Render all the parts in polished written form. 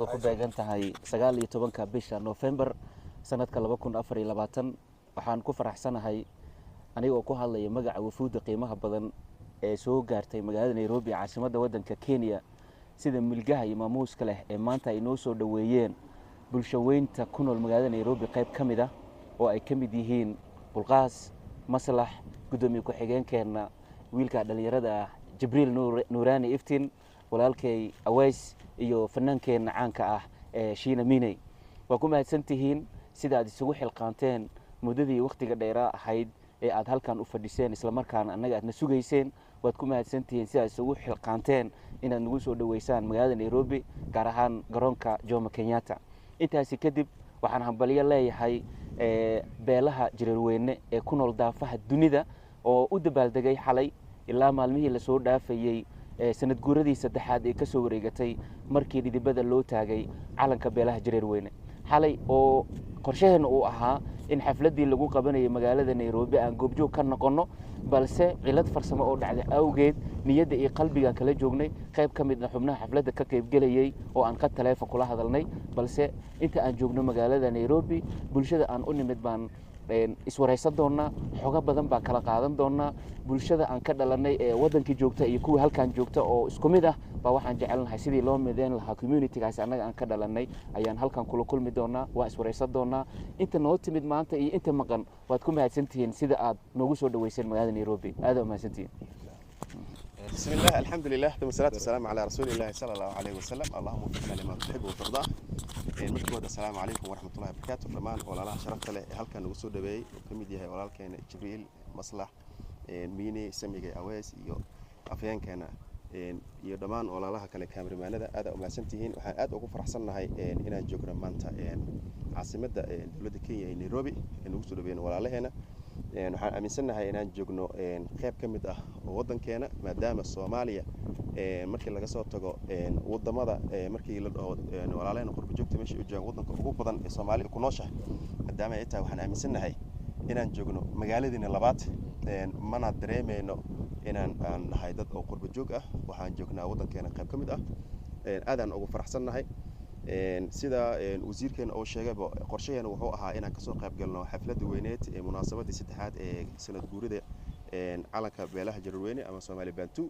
Taariikhdu ku beegan tahay 19-ka bisha Nofembar sanadka 2024. Waxaan ku faraxsanahay, anigoo ku hadlaya magaca wafuudda qiimaha badan ee soo gaartay magaalada Nairobi, caasimadda waddanka Kenya, sida milgaha iyo maamuuska leh ee maanta ay noo soo dhoweeyeen bulshaweynta ku nool magaalada Nairobi, qayb ka mid ah oo ay ka mid yihiin Bulqaas Maslax, guddoomiye ku-xigeenkeenna, wiilka dhallinyarada ah Jibriil Nuuraani Iftin, walaalkay Aweys iyo fanaankeenna caanka ah ee Shiina Miney. Waa ku mahadsantihiin sida aad isugu xilqaanteen muddadii wakhtiga dheeraa ahayd ee aad halkan u fadhiseen, islamarkaana annaga aadna sugayseen. Waad ku mahadsantihiin sida aad isugu xilqaanteen inaad nagu soo dhoweysaan magaalada Nairobi, gaar ahaan garoonka Jomo Kenyatta. Intaasi kadib, waxaan hambalyo leeyahay beelaha Jareerweyne ee ku nool daafaha dunida oo u dabaaldegay xalay ilaa maalmihii lasoo dhaafayey sanad guuradii saddexaad ee kasoo wareegatay markii dhidibada loo taagay calanka beelaha Jareerweyne. Xalay oo qorshaheenna uu ahaa in xafladdii lagu qabanayay magaalada Nairobi aan goobjoog ka noqonno, balse cilad farsamo oo dhacday awgeed niyadda iyo qalbigaan kala joognay qayb ka midna xubnaha xafladda ka qaybgelayey oo aan ka taleefon kula hadalnay. Balse inta aan joogno magaalada Nairobi, bulshada aan u nimid baan iswaraysan doonaa, xogo badan baan kala qaadan doonaa. Bulshada aan ka dhalanay ee waddankii joogta iyo kuwii halkan joogta oo isku mid ah baa waxaan jecelnahay sidii loo mideyn lahaa communitygaasi annaga aan ka dhalanay ayaan halkan kula kulmi doonaa, waan iswaraysan doonaa. Inta noo timid maanta iyo inta maqan, waad ku mahadsantihiin sida aad noogu soo dhaweyseen magaalada Nairobi. Aad waa mahadsantihiin. بسم الله، الحمد لله، ثم الصلاة والسلام على رسول الله صلى الله عليه وسلم. اللهم وفقنا لما تحب وترضى. Markooda, asalaamu calaykum waraxmatullahi wabarakaatu. Dhammaan walaalaha sharafta leh ee halkan nagu soo dhaweeyey oo ka mid yahay walaalkeena Jibriil Maslax Miine, Samiga Aweys iyo afhayeenkeena iyo dhammaan walaalaha kale kaameramanada, aad aa umahadsantihiin. Waxaan aad ugu faraxsannahay inaan joogno maanta caasimadda dowladda Kenya ee Nairobi ee nagu soo dhaweeyeen walaalaheena. Waxaan aaminsannahay inaan joogno qayb ka mid ah oo waddankeena, maadaama Soomaaliya markii laga soo tago wadamada, markii la dhaho walaalaheena qurba joogta meesha u joogaan, waddanka ugu badan ee Soomaaliya ku nooshahay maadaama ay tahay, waxaan aaminsannahay inaan joogno magaaladiina labaad. Mana dareemayno inaan aan nahay dad oo qurba joog ah. Waxaan joognaa waddankeena qayb ka mid ah. Aadaan ugu faraxsannahay. Sida wasiirkeena uu sheegayba, qorshaheena wuxuu ahaa inaan kasoo qayb galno xafladda weyneed ee munaasabadii saddexaad ee sanad guurida calanka beelaha Jareerweyne ama Soomaali Bantu,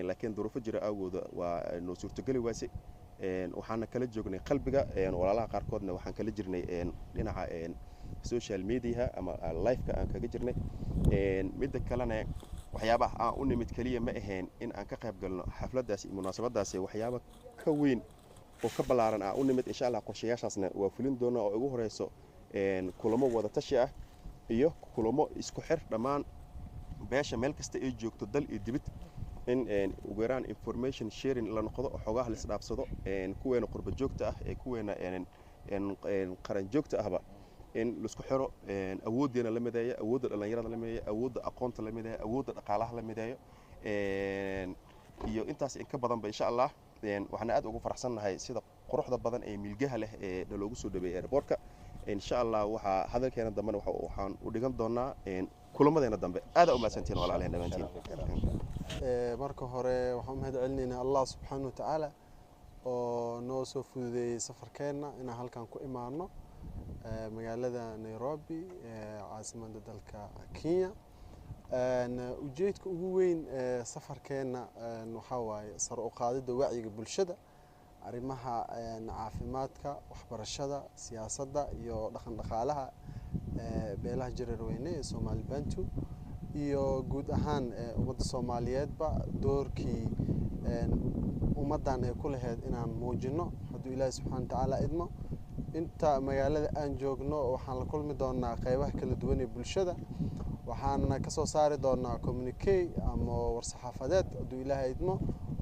laakiin duruufo jira awgooda waa noo suurtogeli waase. Waxaana kala joognay qalbiga walaalaha qaarkoodna, waxaan kala jirnay dhinaca social mediaha ama liveka aan kaga jirnay. Midda kalena, waxyaabaha aan u nimid keliya ma ahayn in aan ka qayb galno xafladdaasi iyo munaasabadaasi. Waxyaaba ka weyn oo ka ballaaran aan u nimid, insha Allah qorshayaashaasna waa fulin doonaa, oo ugu horeyso kulamo wada tashi ah iyo kulamo isku xir dhammaan beesha meel kasta ay joogto, dal iyo dibid, in ugu yaraan information sharing la noqdo oo xogaha la isdhaafsado, kuweena qurba joogta ah ee kuweena qaran joogta ahba in laisku xiro, awooddeena la mideeyo, awoodda dhallinyarada la mideeyo, awoodda aqoonta la mideeyo, awoodda dhaqaalaha la mideeyo iyo intaas in ka badanba, insha Allah. Waxaan aad ugu faraxsannahay sida quruxda badan ee milgaha leh ee naloogu soo dhaweeyey airportka. Insha Allah waxaa hadalkeena dambena waxaan u dhigan doonaa kulamadeena dambe. Aad u mahadsantihiin walaalaheen dhammaantiin. Marka hore waxaan u mahad celinaynaa Allah subxaana wa tacaala oo noo soo fududeeyey safarkeenna inaan halkan ku imaano magaalada Nairobi, caasimadda dalka Kenya. Ujeedka ugu weyn ee safarkeenna waxaa waaye sare u qaadidda wacyiga bulshada arrimaha caafimaadka, waxbarashada, siyaasadda iyo dhaqan dhaqaalaha beelaha Jareerweyne ee Soomaali Bantu iyo guud ahaan ummadda Soomaaliyeedba, doorkii ummaddan ay ku lahayd inaan muujino hadduu Ilaahi subxaana wa tacaala idmo. Inta magaalada aan joogno, waxaan la kulmi doonaa qeybaha kala duwan ee bulshada, waxaana kasoo saari doonaa communique ama war-saxaafadeed hadduu Ilaahay idmo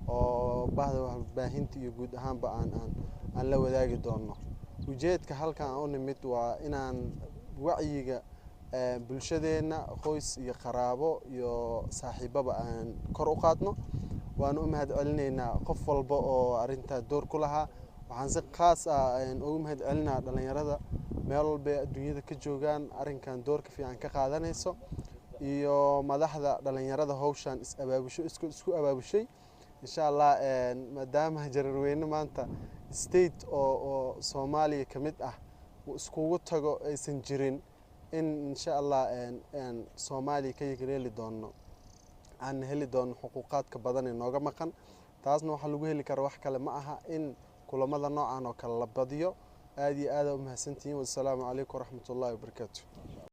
oo bahda warbaahinta iyo guud ahaanba aan la wadaagi doono. Ujeedka halkan aan u nimid waa inaan wacyiga bulshadeenna, qoys iyo qaraabo iyo saaxiibaba, aan kor u qaadno. Waan u mahad celinaynaa qof walba oo arrintaa door ku lahaa. Waxaan si khaas ah ugu mahad celinaa dhalinyarada meel walba ay adduunyada ka joogaan arrinkan doorka fiican ka qaadanayso iyo madaxda dhalinyarada hawshan is abaabusho isku abaabushay. Insha Allah, maadaama Jareerweyne maanta state oo Soomaaliya ka mid ah uu iskugu tago aysan jirin, in insha Allah Soomaaliya ka yegleeli doono, aan heli doono xuquuqaadka badan ee nooga maqan. Taasna waxaa lagu heli kara wax kale ma aha in kulamada noocan oo kale la badiyo. Aad iyo aada u mahadsantihiin. Wasalaamu calaykum waraxmatullahi wabarakaatu.